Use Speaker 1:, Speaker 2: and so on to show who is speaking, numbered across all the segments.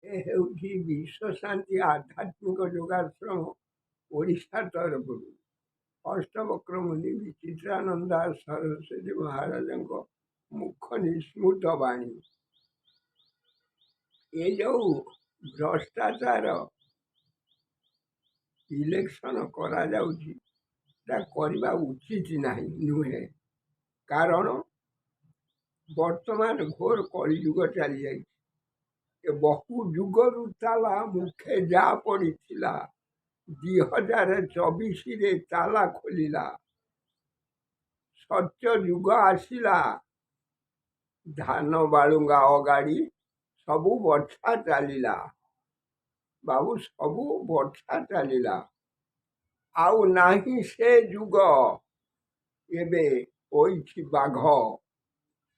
Speaker 1: ଏ ହେଉଛି ବିଶ୍ୱଶାନ୍ତି ଆଧ୍ୟାତ୍ମିକ ଯୋଗାଶ୍ରମ ଓଡ଼ିଶା ତରଫରୁ ଅଷ୍ଟବକ୍ରମୁନି ବିଚିତ୍ରାନନ୍ଦ ସରସ୍ୱତୀ ମହାରାଜଙ୍କ ମୁଖ ନିଃସୃତ ବାଣୀ। ଏ ଯେଉଁ ଭ୍ରଷ୍ଟାଚାର ଇଲେକ୍ସନ କରାଯାଉଛି, ତା କରିବା ଉଚିତ ନାହିଁ ନୁହେଁ। କାରଣ ବର୍ତ୍ତମାନ ଘୋର କଳିଯୁଗ ଚାଲିଯାଇଛି। ଏ ବହୁ ଯୁଗରୁ ତାଲା ମୁଖେ ଯା ପଡ଼ିଥିଲା, 2024ରେ ତାଲା ଖୋଲିଲା, ସତ୍ୟ ଯୁଗ ଆସିଲା। ଧାନ ବାଳୁଙ୍ଗା ଅଗାଡ଼ି ସବୁ ବର୍ଷା ଚାଲିଲା ବାବୁ, ସବୁ ବର୍ଷା ଚାଲିଲା। ଆଉ ନାହିଁ ସେ ଯୁଗ, ଏବେ ହୋଇଛି ବାଘ,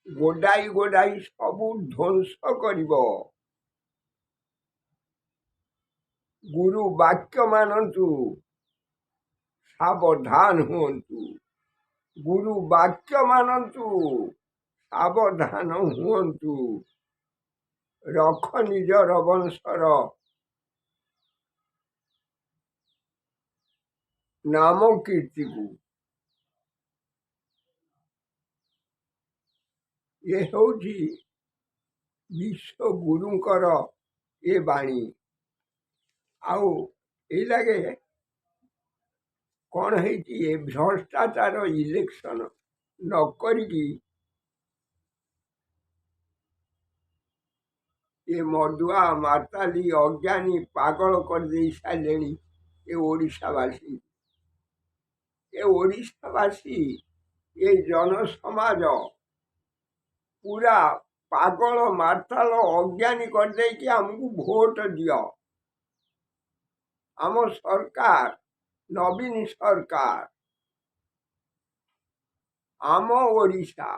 Speaker 1: ଗୋଡ଼ାଇ ଗୋଡ଼ାଇ ସବୁ ଧ୍ୱଂସ କରିବ। ଗୁରୁ ବାକ୍ୟ ମାନନ୍ତୁ, ସାବଧାନ ହୁଅନ୍ତୁ। ଗୁରୁ ବାକ୍ୟ ମାନନ୍ତୁ, ସାବଧାନ ହୁଅନ୍ତୁ। ରଖ ନିଜର ବଂଶର ନାମ କୀର୍ତ୍ତିକୁ। ଏ ହେଉଛି ବିଶ୍ୱ ଗୁରୁଙ୍କର ଏ ବାଣୀ। ଆଉ ଏଇ ଲାଗେ କ'ଣ ହେଇଛି, ଏ ଭ୍ରଷ୍ଟାଚାର ଇଲେକ୍ସନ ନ କରିକି ଏ ମଦୁଆ, ମାତାଲି, ଅଜ୍ଞାନୀ, ପାଗଳ କରିଦେଇ ସାରିଲେଣି ଏ ଓଡ଼ିଶାବାସୀ। ଏ ଓଡ଼ିଶାବାସୀ, ଏ ଜନସମାଜ ପୁରା ପାଗଳ, ମାତାଲ, ଅଜ୍ଞାନୀ କରିଦେଇକି ଆମକୁ ଭୋଟ ଦିଅ, ଆମ ସରକାର ନବୀନ ସରକାର, ଆମ ଓଡ଼ିଶା,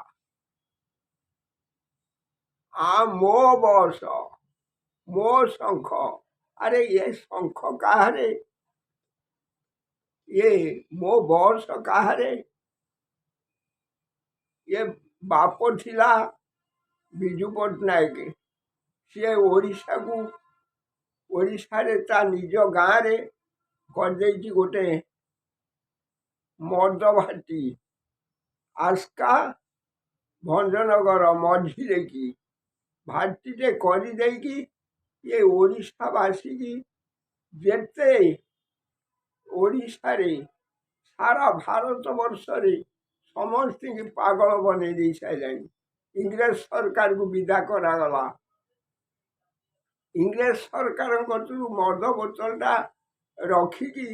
Speaker 1: ମୋ ବସ, ମୋ ଶଙ୍ଖ। ଆରେ ଏ ଶଙ୍ଖ କାହାରେ? ଏ ମୋ ବସ କାହାରେ? ଏ ବାପ ଥିଲା ବିଜୁ ପଟ୍ଟନାୟକ, ସିଏ ଓଡ଼ିଶାକୁ, ଓଡ଼ିଶାରେ ତା ନିଜ ଗାଁରେ କରିଦେଇଛି ଗୋଟେ ମଦ ଭାଟି, ଆସ୍କା ଭଞ୍ଜନଗର ମଝିରେ କି ଭାଟିଟେ କରିଦେଇକି ଇଏ ଓଡ଼ିଶାବାସୀକି, ଯେତେ ଓଡ଼ିଶାରେ ସାରା ଭାରତ ବର୍ଷରେ ସମସ୍ତଙ୍କୁ ପାଗଳ ବନେଇ ଦେଇ ସାରିଲାଣି। ଇଂରେଜ ସରକାରକୁ ବିଦା କରାଗଲା। ଇଂରେଜ ସରକାରଙ୍କ କତିରୁ ମଦ ବୋତଲଟା ରଖିକି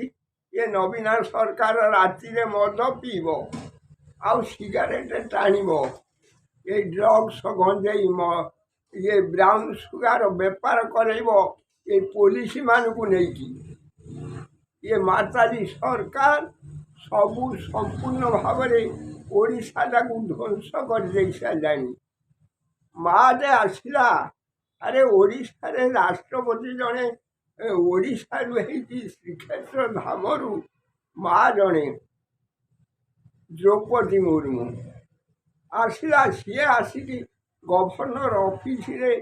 Speaker 1: ଏ ନବୀନ ସରକାର ରାତିରେ ମଦ ପିଇବ ଆଉ ସିଗାରେଟ ଟାଣିବ, ଏଇ ଡ୍ରଗ୍ସ, ଗଞ୍ଜେଇ, ଇଏ ବ୍ରାଉନ୍ ସୁଗାର ବେପାର କରେଇବ ଏଇ ପୋଲିସ ମାନଙ୍କୁ ନେଇକି। ଇଏ ମାତାଜୀ ସରକାର ସବୁ ସମ୍ପୂର୍ଣ୍ଣ ଭାବରେ ଓଡ଼ିଶାଟାକୁ ଧ୍ୱଂସ କରିଦେଇ ସାରିଲାଣି। ମା ଯେ ଆସିଲା, ଆରେ ଓଡ଼ିଶାରେ ରାଷ୍ଟ୍ରପତି ଜଣେ ଓଡ଼ିଶାରୁ ହେଇଛି, ଶ୍ରୀକ୍ଷେତ୍ର ଧାମରୁ ମା ଜଣେ ଦ୍ରୌପଦୀ ମୁର୍ମୁ ଆସିଲା। ସିଏ ଆସିକି ଗଭର୍ଣ୍ଣର ଅଫିସରେ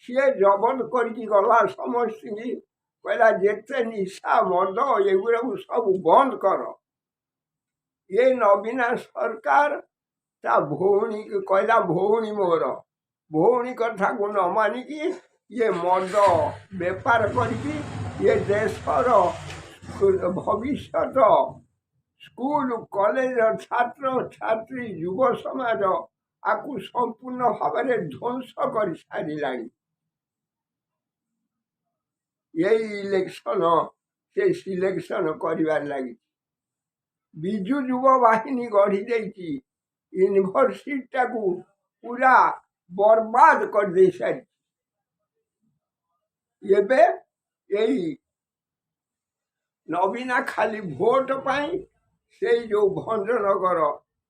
Speaker 1: ସିଏ ଜବତ କରିକି ଗଲା ସମସ୍ତଙ୍କୁ, କହିଲା ଯେତେ ନିଶା ମଦ ଏଗୁଡ଼ାକୁ ସବୁ ବନ୍ଦ କର। ଏ ନବୀନା ସରକାର ତା ଭଉଣୀ କହିଲା, ଭଉଣୀ ମୋର, ଭଉଣୀ କଥାକୁ ନ ମାନିକି ଇଏ ମଦ ବେପାର କରିକି ଇଏ ଦେଶର ଭବିଷ୍ୟତ, ସ୍କୁଲ କଲେଜ ଛାତ୍ର ଛାତ୍ରୀ, ଯୁବ ସମାଜ ଆକୁ ସମ୍ପୂର୍ଣ୍ଣ ଭାବରେ ଧ୍ୱଂସ କରିସାରିଲାଣି। ଏଇ ଇଲେକ୍ସନ ସେ ସିଲେକ୍ସନ କରିବାରେ ଲାଗିଛି। ବିଜୁ ଯୁବ ବାହିନୀ ଗଢ଼ି ଦେଇଛି, ୟୁନିଭର୍ସିଟିଟାକୁ ପୁରା ବର୍ବାଦ କରିଦେଇ ସାରିଛି। ଏବେ ଏଇ ନବୀନା ଖାଲି ଭୋଟ ପାଇଁ ସେଇ ଯୋଉ ଭଞ୍ଜନଗର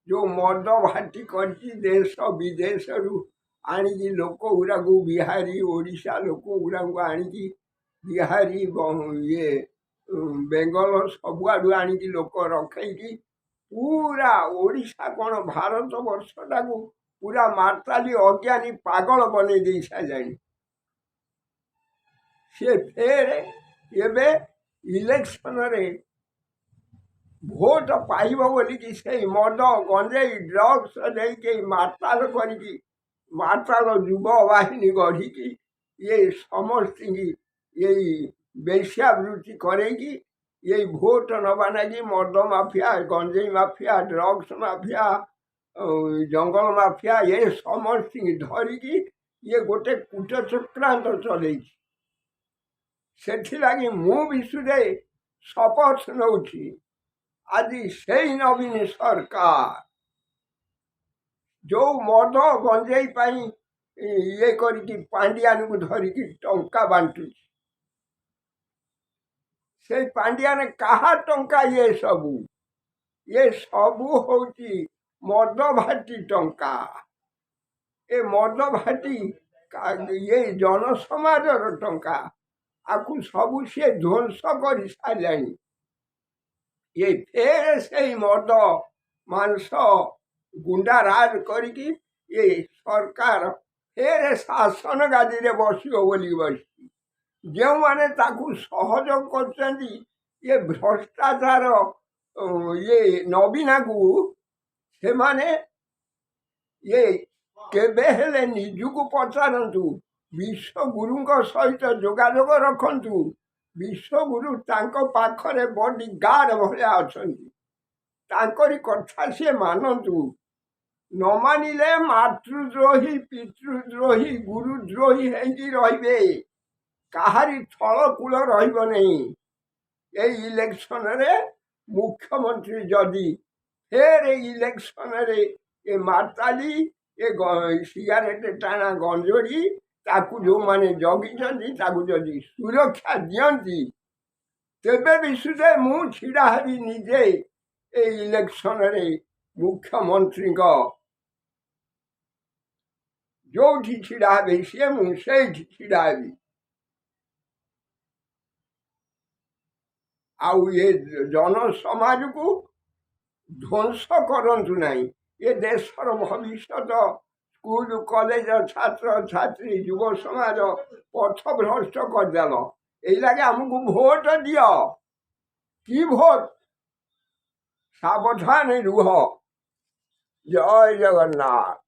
Speaker 1: ଯୋଉ ମଦ ଭାଟି କରିଛି, ଦେଶ ବିଦେଶରୁ ଆଣିକି ଲୋକ ଗୁଡ଼ାକୁ, ବିହାରୀ ଓଡ଼ିଶା ଲୋକ ଗୁଡ଼ାକୁ ଆଣିକି, ବିହାରୀ ଇଏ ବେଙ୍ଗଲ ସବୁଆଡ଼ୁ ଆଣିକି ଲୋକ ରଖେଇକି ପୁରା ଓଡ଼ିଶା କ'ଣ ଭାରତ ବର୍ଷଟାକୁ ପୁରା ମାତାଲି, ଅଜ୍ଞାନୀ, ପାଗଳ ବନେଇ ଦେଇ ସାରିଲାଣି। ସିଏ ଫେରେ ଏବେ ଇଲେକ୍ସନରେ ଭୋଟ ପାଇବ ବୋଲିକି ସେଇ ମଦ, ଗଞ୍ଜେଇ, ଡ୍ରଗ୍ସ ଦେଇକି ମାତାଲ କରିକି, ମାତାଲ ଯୁବ ବାହିନୀ ଗଢ଼ିକି, ଇଏ ସମସ୍ତିଙ୍କି ଏଇ ବେଶ୍ୟାବୃତ୍ତି କରେଇକି, ଏଇ ଭୋଟ ନେବା ନାଗି ମଦ ମାଫିଆ, ଗଞ୍ଜେଇ ମାଫିଆ, ଡ୍ରଗ୍ସ ମାଫିଆ, ଜଙ୍ଗଲ ମାଫିଆ, ଏ ସମସ୍ତିଙ୍କି ଧରିକି ଇଏ ଗୋଟେ କୂଟ ଚକ୍ରାନ୍ତ ଚଲେଇଛି। ସେଥିଲାଗି ମୁଁ ବି ସୁଧେ ଶପଥ ନେଉଛି, ଆଜି ସେଇ ନବୀନ ସରକାର ଯୋଉ ମଦ ଗଞ୍ଜେଇ ପାଇଁ ଇଏ କରିକି ପାଣ୍ଡିଆନକୁ ଧରିକି ଟଙ୍କା ବାଣ୍ଟୁଛି, ସେଇ ପାଣ୍ଡିଆନ କାହା ଟଙ୍କା? ଇଏ ସବୁ, ଇଏ ସବୁ ହଉଛି ମଦ ଭାଟି ଟଙ୍କା। ଏ ମଦ ଭାଟି ଇଏ ଜନସମାଜର ଟଙ୍କା, ଆକୁ ସବୁ ସିଏ ଧ୍ୱଂସ କରି ସାରିଲାଣି। ଇଏ ଫେର ସେଇ ମଦ ମାଂସ ଗୁଣ୍ଡା ରାଜ କରିକି ଏ ସରକାର ଫେର ଶାସନ ଗାଦିରେ ବସିବ ବୋଲି ବସିଛି। ଯେଉଁମାନେ ତାକୁ ସହଯୋଗ କରୁଛନ୍ତି, ଇଏ ଭ୍ରଷ୍ଟାଚାର ଇଏ ନବୀନାକୁ, ସେମାନେ ଇଏ କେବେ ହେଲେ ନିଜକୁ ପଚାରନ୍ତୁ, ବିଶ୍ୱଗୁରୁଙ୍କ ସହିତ ଯୋଗାଯୋଗ ରଖନ୍ତୁ। ବିଶ୍ୱଗୁରୁ ତାଙ୍କ ପାଖରେ ବଡି ଗାର୍ଡ ଭଳିଆ ଅଛନ୍ତି, ତାଙ୍କରି କଥା ସିଏ ମାନନ୍ତୁ। ନ ମାନିଲେ ମାତୃଦ୍ରୋହୀ, ପିତୃଦ୍ରୋହୀ, ଗୁରୁଦ୍ରୋହୀ ହେଇକି ରହିବେ, କାହାରି ଥଳ କୂଳ ରହିବ ନାହିଁ। ଏଇ ଇଲେକ୍ସନରେ ମୁଖ୍ୟମନ୍ତ୍ରୀ ଯଦି ଫେର ଇଲେକ୍ସନରେ ଏ ମାତାଲି, ଏ ସିଗାରେଟ ଟାଣା ଗଞ୍ଜୋଡ଼ି, ତାକୁ ଯେଉଁମାନେ ଜଗିଛନ୍ତି ତାକୁ ଯଦି ସୁରକ୍ଷା ଦିଅନ୍ତି, ତେବେ ବି ସୁଧେ ମୁଁ ଛିଡ଼ା ହେବି ନିଜେ ଏଇ ଇଲେକ୍ସନରେ ମୁଖ୍ୟମନ୍ତ୍ରୀଙ୍କ ଯୋଉଠି ଛିଡ଼ା ହେବେ ସିଏ, ମୁଁ ସେଇଠି ଛିଡ଼ା ହେବି। ଆଉ ଏ ଜନସମାଜକୁ ଧ୍ୱଂସ କରନ୍ତୁ ନାହିଁ। ଏ ଦେଶର ଭବିଷ୍ୟତ, ସ୍କୁଲ କଲେଜ ଛାତ୍ରଛାତ୍ରୀ, ଯୁବ ସମାଜ ପଥଭ୍ରଷ୍ଟ କରିଦେଲ। ଏଇଲାଗି ଆମକୁ ଭୋଟ ଦିଅ କି ଭୋଟ? ସାବଧାନ ରୁହ। ଜୟ ଜଗନ୍ନାଥ।